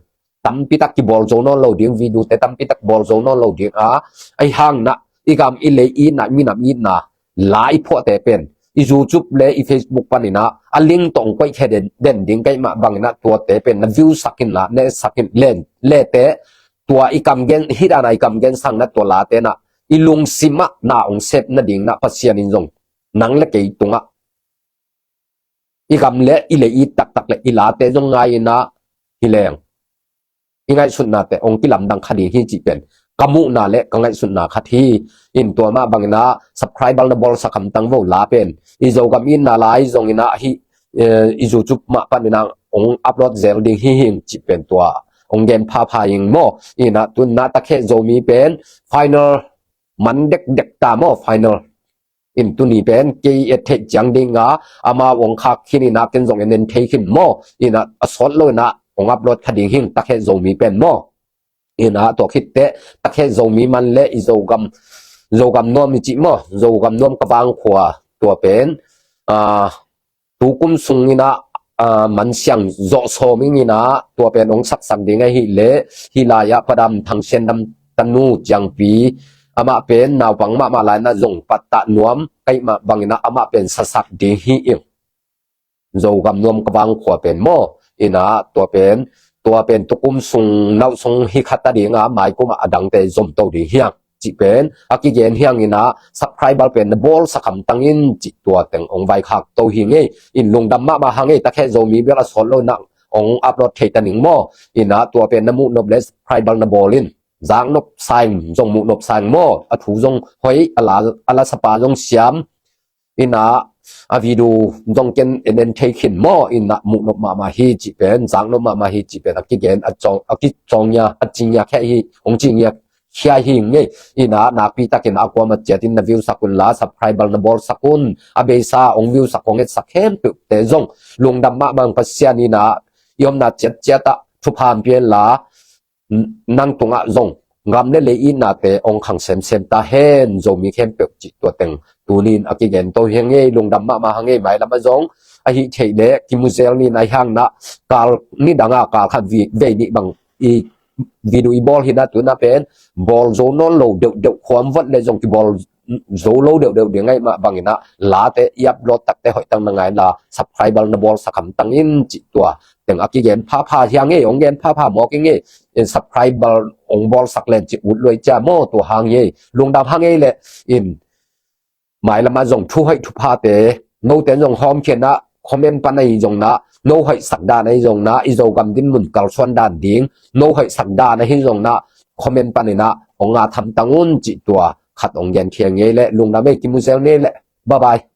tampi tak kibawl zo nawn lo ding, video te tampi tak bawl zo nawn lo ding a, ahih hangin ah i gam i lei itna, i minam itna la i phuahte pen i YouTube leh i Facebook panin ah a link tawh ong koih khia den, den ding ka hih mah bangin ah tuate pen na view sak in la, ne sak in leh, leh teh tua i kam gen, hih dan a i kam gen sangin ah tua late in ah i lungsim ah na ong sep nadingin ah Pasian in zong nang leh kei tungah i gam leh i lei it taktak leh i late zong ngai in ah hi leng, i ngaihsutnate ong kilamdang kha ding hi cih pen ka muhna leh ka ngaihsutna khat hi. In tua mah bangin ah subscriber na bawlsak hamtang vo, la pen i Zogam itna la hi zongin ah hih, eh, i YouTube mah panin ah ong upload zel ding hi ing cih pen tua ong gen phapha ing maw. In ah tu in ah Takhe Zomi pen final man dekdek ta maw, final. In tuni pen kei et theih ciang ding a, amau ong khak khin in ah ken zong en en thei khin maw. In ah a sawt lo in ah ong upload kha ding hi ing Takhe Zomi pen maw. In ah tua khit teh Takhe Zomi man leh i Zogam, Zogam nuam i cih maw, Zogam nuam ka vangkhua, tua pen, ah, tu kum sungin ah, ah, man siang zawh sawm ing in ah, tua pen ong saksak ding ahih leh, hih lai ah Pa Dam Thang Sian Dam tanu Ciangpi, amah pen naupang mahmah lai in ah zong pattah nuam ka hih mah bangin ah amah pen sasak ding hi ing. Zogam nuam ka vangkhua pen maw. In ah tua pen, tua pen tu kum sung nauh sung hi kha ta ding a, mai kum ah a dangte zom to ding hi ing cih pen a kigen hi ing in ah, subscriber pen na bawlsak hamtang in cih tua teng ong vaikhak to hi ing ei. In lungdam mahmah hang ei, Takhe Zomi bel a sawt lo in ah ong upload thei ta ning maw. In ah tua pen na muh nop leh subscriber na bawl in, Zaknop Saing zong, Muhnop Saing maw, a thu zong hoih, a la, a la sapa zong siam. In ah a video zong ken en en thei khin maw. In ah muhnop mahmah hi cih pen, zaknop mahmah hi cih pen a kigen, a cawng, a kicawng ngiat, a ci ngiat khia hi, ong ci ngiat khia hi ing ei. In ah nakpi takin a kuamah ciatin na view sak un la, subscriber na bawlsak un, a beisa ong view sak, ong et sak khempeuhte zong lungdam mahmah ing. Pasian in ah i omna ciatciat ah thupha ong pia hen la, nang tungah zong gam leh lei itnate ong khang semsem ta hen, Zomi khempeuh cih tua teng tuni in a kigen to hi ing ei. Lungdam mahmah hang ei, mailam ah zong ahi theih leh kimu zel ni. Nai hang na kal ni dang a kal khat vei nih bang i video i bawl hi na, tu na pen bawl zo nawn lo deuhdeuh, khuam vat le zong kibawl zo lo deuhdeuh ding ahih mah bangin ah late i upload takte hoih tang na ngai la, subscriber na bawlsak hamtang in cih tua teng a kigen phapha hi hang ei, hong gen phapha mawk ing ei. In subscriber hong bawlsak len cih ut luai cia maw, tua hang ei. Lungdam hang ei leh in mailam ah zong thu hoih thuphate note in zong hawmkhia in ah, comment pan ahi zong na, no hoihsak dan ahi zong na, i Zogam dinmun kalsuan dan ding no hoihsak dan ahi zong na, comment panin ah hong ngat hamtang un cih tua khat hong genkhia ing ei leh. Lungdam ei, kimu zel ni leh. Bye bye.